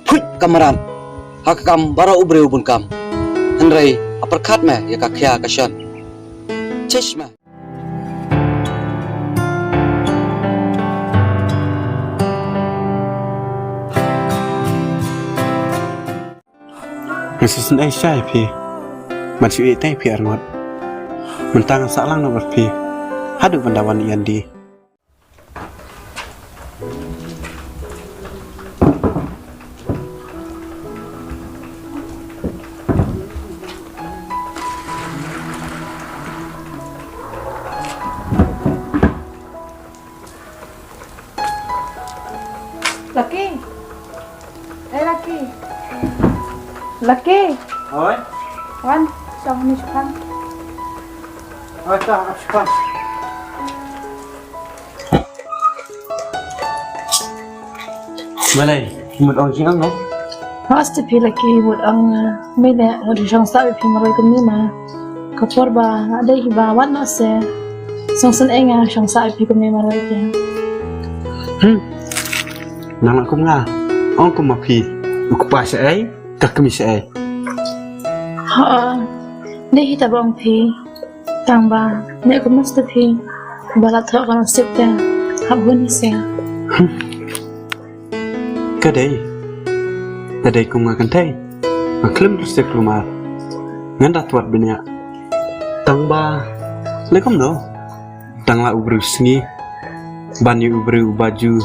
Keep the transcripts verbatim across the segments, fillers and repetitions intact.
Phuit ka mrad ha ka kam baroh u briew bun kam. Hynrei ha pyrkhat me ïa ka khia ka shon. Chish me. Nga shisien ai shai phi. Man shu ai tai phi arngot. Mynta nga sah lang na bad phi. Haduh ban da wan ïan di. Lucky. Eh, Lucky. Lucky. Oi. Wan, shong ni shpang. Oi, ta, shpang. Malai, mut ong jingong, no? Hooid, te phi Lucky mut ong, eh, me ne, mut shong sah phi marwei kumne ma. Ka por ba nga dei hi ba wat noh se. Sngewsynei nga shong sah ïa phi kumne marwei te. Hmm. Nang lah kum nga. Ong kum ma phi. U kpa shaei, ka kmie shaei. Ha. Dei hi ta ba ong phi. Tang ba ne kum mas te phi. Ba la thoh ka nasib te. Hap bun hi se. Hmm. Ka dei. Ka dei kum nga kynthei. Nga khlem rystek lumar. Ngan da twat bniah. Tang ba lei kumno? Tang la u briew sngi ban ïa u briew u baju.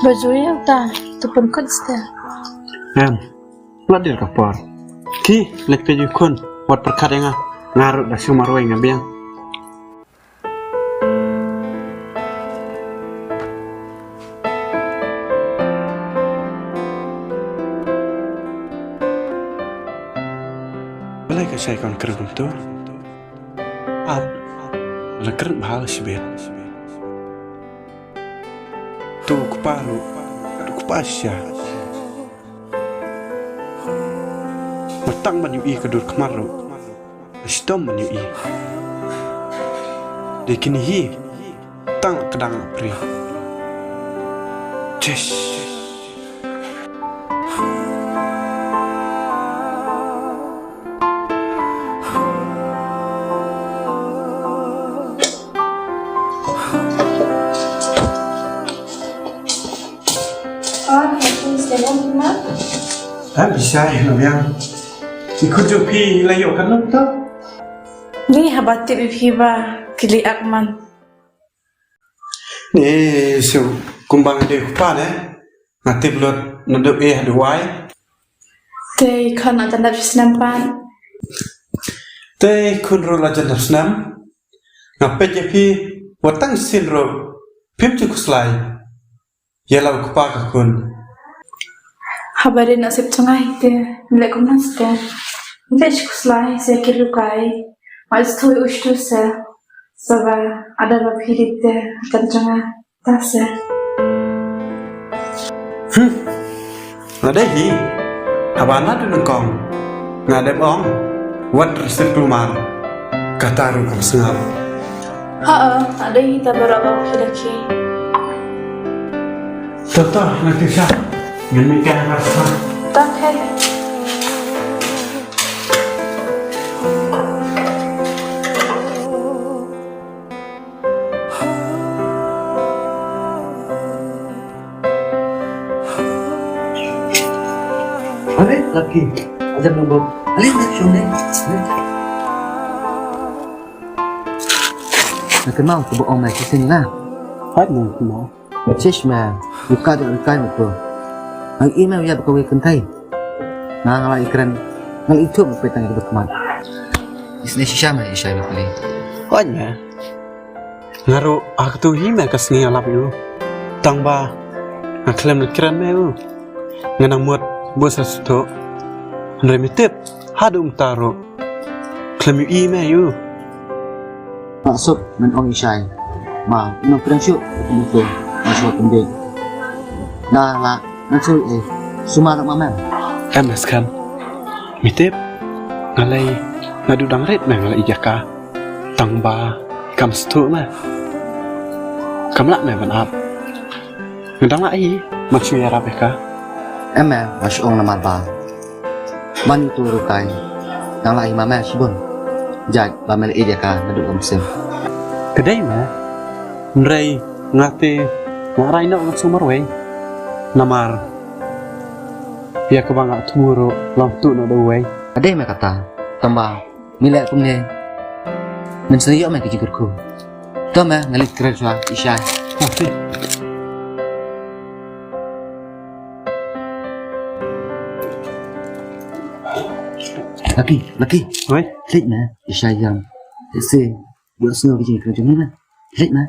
Baju ïa ta tu pynkut ste. Em. La dir ka por. Ki leit peit ïa u khun wat pyrkhat ïa nga. Nga ruh da shu marwei nga biang. Balei ka shai kon kren kumto? Ap la kren bha la shibit. Tu kpa ruh, tu kpa sha. Matang ban ïohi ka dur khmat ruh. Shitom ban ïohi. Dei kine hi tang kdang pri. Chesh. Am pisa ïa nga biang. I khun jong phi la ïoh katno to? Ni haba tip ïa phi ba ki leh akman. Ni shu kumba nga dei u kpa ne. Nga tip lut naduh A haduh Y. Te i khun la jan dap shi snem pat? Te i khun ruh la jan dap snem. Nga peit ïa phi wat tang sien ruh phim ju khuslai. Ïa la u kpa ka khun. Haba dei nasib jong nga hi te, leh kumno te. Bad shu khuslai se ki rukai. Wat shu thui ushtu se. Saba ada ba phi dei te kan jong nga ta se. Hmm. Nga dei hi. Haba naduh nyngkong nga dep ong wat rystek lumar. Kata ruh kam sngap. Ha, ha, dei hi ta baroh ba phi da ki. To to, ngan tip sha. Ngan mih kai ha ka rasta. Tang kai. Are, Lucky. Ajar nang bok. Ale, nak shong deh. Nak kenal tu bok ong mai kisin lah. Hai, nang kenal. Chish ma, u ka jong u kai ma tu. Ang i ma u ïap kawei kynthei. Nga nga la i kren, nga la i thup ma pei tang i kduk kmat. Isne shisha ma i shai ma peli. Hooid ma. Nga ruh ha katu hi ma ka sngi nga lap ïa u. Tang ba nga khlem leit kren ma u. Nga nang mut bun sa suthuh. Hynrei me tip haduh mynta ruh Khlem ïohi me ïa u. Nga suk men ong i Shai. Ma, nong pyrshah shuh, nong shuh pyndik. Na la, nong shuh eh. Sumar ma men. Em, em skhem. Me tip. Nga lei, nga duh dang rit me nga lei ïa ka. Tang ba, kam sngewthuh me. Kam lah me ban ap. Nga dang lah hi, man shu ïarap ïa ka. Em me, nga shu ong namar ba. Man ïa utu u rukai. Dang lah hi ma me shibun. Jait ba me la ïeit ïa ka naduh ka mynsiem. Ka dei me. Hynrei nga te nga rai noh ngan shu marwei. Namar ïa kaba nga thmu ruh lam tuh noh da uwei. Ka dei me kata. Tang ba Me leh kumne. Men sngewthuh ïa me ka jingkyrkhu. To me nga leit kren shuwa i Shai. Okay. Lucky, Lucky. Wei. Leit me i Shai ïam. Leit se. Ïoh sngew ka jingkren jong me. Leit me.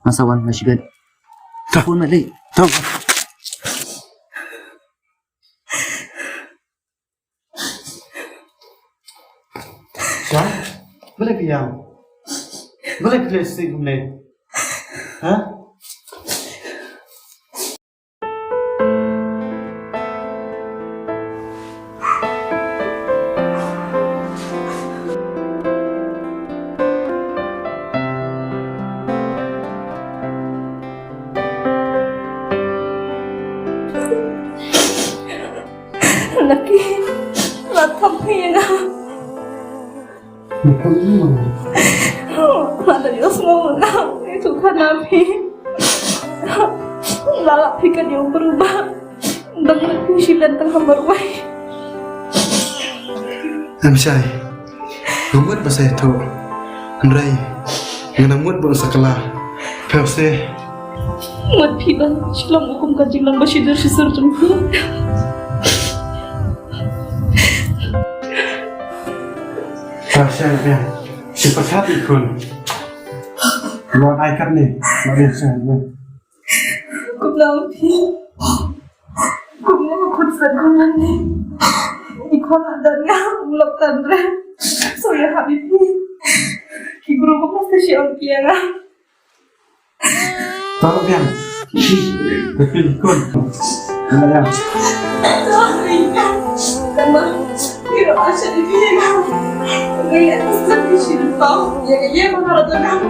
Nga sa wan nga shibit. To. Phone me leit. To. Shai, balei phi ïam? Balei phi leh sih kumne? Ha? Lucky, la thap phi ïa nga. Nga thap ïa nga. Nga da ïohsngew nga ïathuh khana phi. La lah phi kat ïa u briew ba dang leit phi shilynter ha marwei. Em Shai. Nga mut ba sa ïathuh. Hynrei ngan nang mut ba un sa kylla. Phi ong se. Mut phi ba shlong u kum ka jinglang ba shidur shisur jong phi. Sa sha ïa. Shi pyrkhat i khun. Ngan ai katne. Ngan ai sha ïa. Kumno phi? Kumno khun sa kumno ni? I khun ada ria ulap tandre. So ya habibi. Ki guru ko mesti si ong kianga. Tolong yang. Tapi kun. Yang. Tolong yang. Kama. Kiro asha di kianga. Kaya asha di sini tau. Ya ya mengharapkan kamu.